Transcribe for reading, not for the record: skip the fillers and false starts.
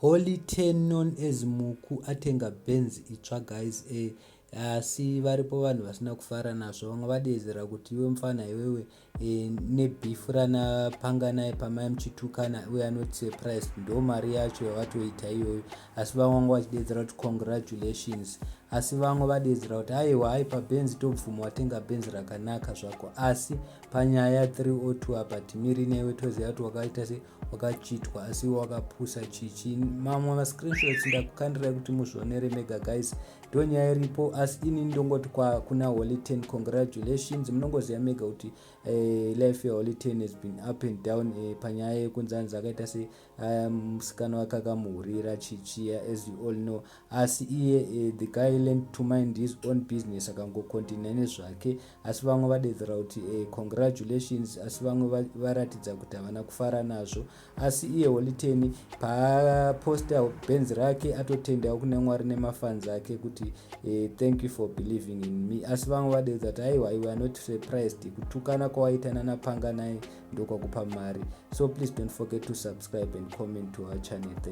Holy Ten, known as Muku, atenga Benz itsva, guys. Asi varipo vanhu vasina kufara nazvo. Vamwe vadeedzera kuti, "Iwe mufana iwewe, nebeef ranaPanganai pamai muchitukana, we are not surprised. Ndo mari yacho yavatoita iyoyo." Asi vamwe vanga vachideedzera kuti, "Congratulations." Asi vamwe vadeedzera kuti, "Aiwa, ai, paBenz tobvuma, watenga Benz rakanaka zvako, asi panyaya 302 apa timiri newe, toziva kuti wakaita se wakachitwa, asi wakapusa chichi." Mamwe mascreenshots ndakukandirai kuti muzvionere mega, guys. Ndo nyaya iripo. Asi ini ndongoti kuna Holy 10, congratulations. Munongoziva mega kuti life yaHoly 10 has been up and down panyaya yekunzanzi akaita se musikana wake akamuhurira chichiya, as you all know. Asi iye, the guy learned to mind his own business, akangocontinue nezvake. Asi vamwe vadedzera kuti, "Congratulations." Asi vamwe varatidza kuti havana kufara nazvo. Asi iye Holy 10 paaposta Benz rake, atotendawo kune Mwari nemafans ake kuti, "Thank you for believing in me." Asi vamwe vadedza kuti, "Aiwa, iwe are not surprised. Kutukana kwawaitana naPanganai ndokwakupa mari." So please don't forget to subscribe and comment to our channel. Thank